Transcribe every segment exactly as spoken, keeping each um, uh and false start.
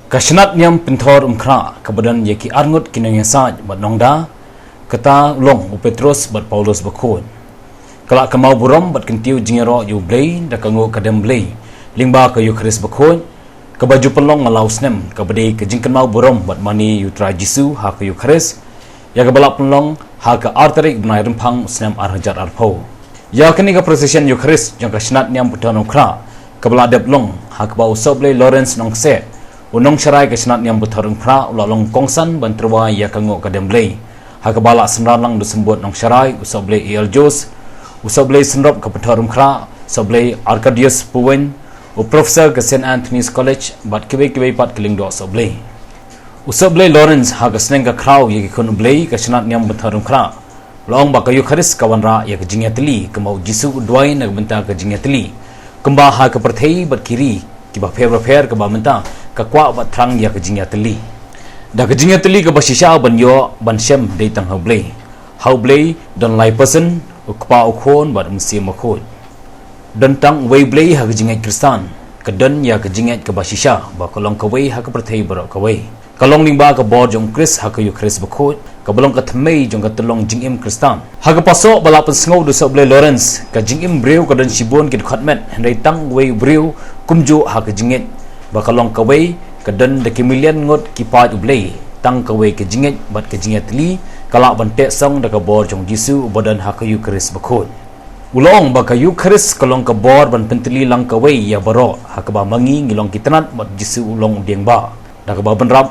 Ka shnat niam pynthor umkhrah kaba don ïa ki arngut ki nongïasaid bad nongda, kata long u Petros bad Paulus bakhuid, ka la kynmaw burom bad kyntiew jingïaroh ïa U Blei da ka nguh ka dem Blei lyngba ka Eukharist bakhuid, kaba ju pynlong man la u snem, kaba dei ka jingkynmaw burom bad mane ïa U Trai Jisu ha ka Eukharist, ïa kaba la pynlong ha ka ar tarik bnai Rymphang u snem ar hajar arphew. Ïa kane ka procession Eukharist jong ka shnat niam pynthor umkhrah, kaba la dep long ha kaba u Sohblei Lawrence Nongkseh, u nongsharai ka shnat niam pynthor umkhrah, u la long kongsan ban tyrwa ïa ka nguh ka dem Blei, ha kaba la synran lang da u symbud nongsharai, u Sohblei A L Jose, u Sohblei synrop ka pynthor umkhrah, Sohblei Arcadius Puwin, u professor ka Saint Anthony's College, bad kiwei kiwei pat ki lyngdoh Sohblei. U Sohblei Lawrence ha ka sneng ka khraw ïa ki khun U Blei ka shnat niam pynthor umkhrah, u la ong ba ka Eukharist ka wanrah ïa ka jingïatylli, kumba U Jisu u duwai na ka bynta ka jingïatylli, kumba ha ka pyrthei bad ki ri kiba pher bapher, kaba mynta ka kwah bad thrang ïa ka jingïatylli. Da ka jingïatylli kaba shisha ban ïoh ban shem dei tang ha U Blei. Ha U Blei don lai person, U Kpa, U Khun bad U Mynsiem Bakhuid. Don tang uwei U Blei ha ka jingngeit Khristan. Ka don ïa ka jingngeit kaba shisha ba ka long kawei ha ka pyrthei baroh kawei. Ka long lyngba ka bor jong U Khrist ha ka Eukharist bakhuid, kaba long ka thymmei jong ka tyllong jingim Khristan. Ha ka pasoh ba la pynsngew da u Sohblei Lawrence, ka jingim briew ka don shibun ki dkhot met, hynrei tang uwei u briew kumjuh ha ka jingngeit ba ka long kawei, ka don da ki million ngut ki paid U Blei, tang kawei ka jingngeit bad ka jingïatylli ka lah ban teh song da ka bor jong U Jisu uba don ha ka Eukharist bakhuid. U la ong ba ka Eukharist ka long ka bor ban pyntylli lang kawei ïa baroh, ha kaba ma ngi ngi long ki tnat bad U Jisu u long u dieng bah. Da kaba bynrap,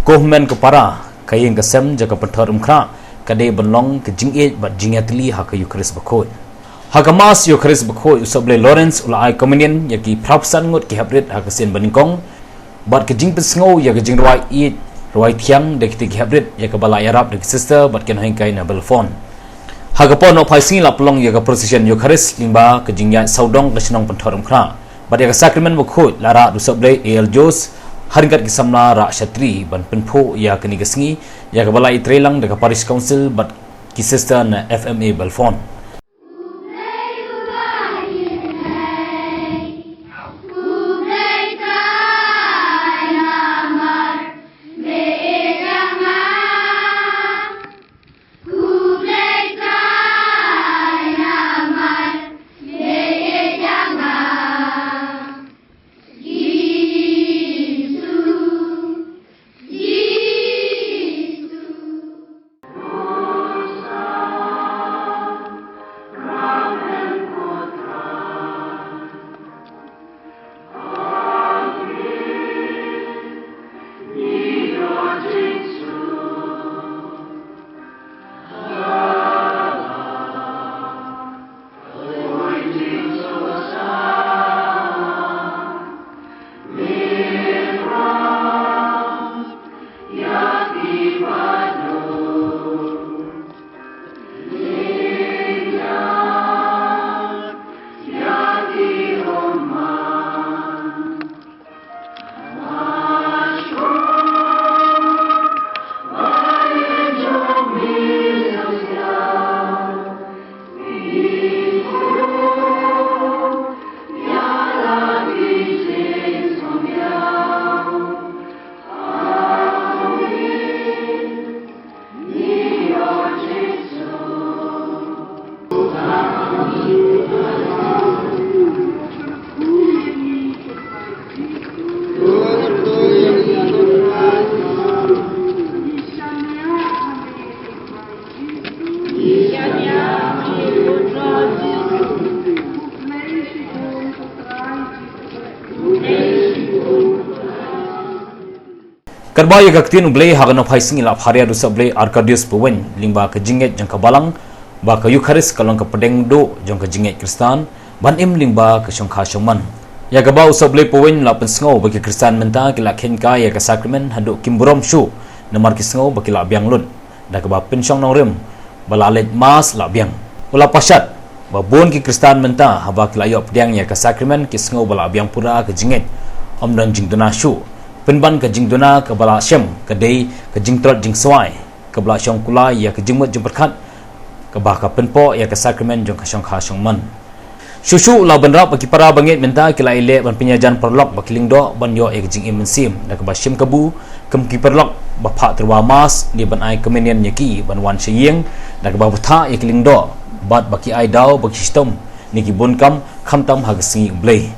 ko hynmen ko para, ka ïing ka sem jong ka pynthor umkhrah ka dei ban long ka jingïeit bad jingïatylli ha ka Eukharist bakhuid. Ha ka Mass Eukharist bakhuid, u Sohblei Lawrence u la ai communion ïa ki phra phew san ngut ki heprit ha ka sien banyngkong, bad ka jingpynsngew ïa ka jingrwai ïeit rwai thiang da kita ki heprit, ïa kaba la ïarap da ki sister bad ki nonghikai na Belfon. Ha ka por nohphai sngi la pynlong ïa ka procession Eukharist lyngba ka jingïaid sawdong ka shnong pynthor umkhrah. Bad ïa ka sakramen bakhuid la rah da u Sohblei A L Jose ha ryngkat ki samla rah shatri ban pynphuh ïa kane ka sngi, ïa kaba la ïatrei lang da ka Parish Council bad ki sister na F M A Belfon. Katba ïa ka ktien U Blei ha ka nohphai sngi la pharia da u Sohblei Arcadius Puwin lyngba ka jingngeit jong ka Balang ba ka Eukharist ka long ka pdeng duh jong ka jingngeit Khristan ban im lyngba ka shongkha shongman. Ïa kaba u Sohblei Puwin la pynsngew ba ki Khristan mynta ki la kheiñ kai ïa ka sakramen haduh kim burom shuh, namar ki sngew ba ki la biang lut da kaba pynshong nongrim ba la leit Mass la biang. U la pashat ba bun ki Khristan mynta haba ki la ïoh pdiang ïa ka sakramen ki sngew ba la biang pura ka jingngeit, ym don jingduna shuh. Pynban ka jingduna kaba la shem ka dei ka jingtlot jingswai kaba la shong kulai ïa ka jingmut jingpyrkhat kaba ka pynpoh ïa ka sakramen jong ka shongkha shongman. Shuh shuh la u bynrap ba ki para bangeit mynta ki la ïaleh ban pynïajan paralok ba ki lyngdoh ban ïoh ïa ka jingim mynsiem da kaba shim kabu kum ki paralok ba phah tyrwa mask, ne ban ai khmih ïa ki ban wan sha ïing da kaba bthah ïa ki lyngdoh bad ba ki ai daw ba ki shitom ne ki bun kam khamtam ha ka sngi U Blei.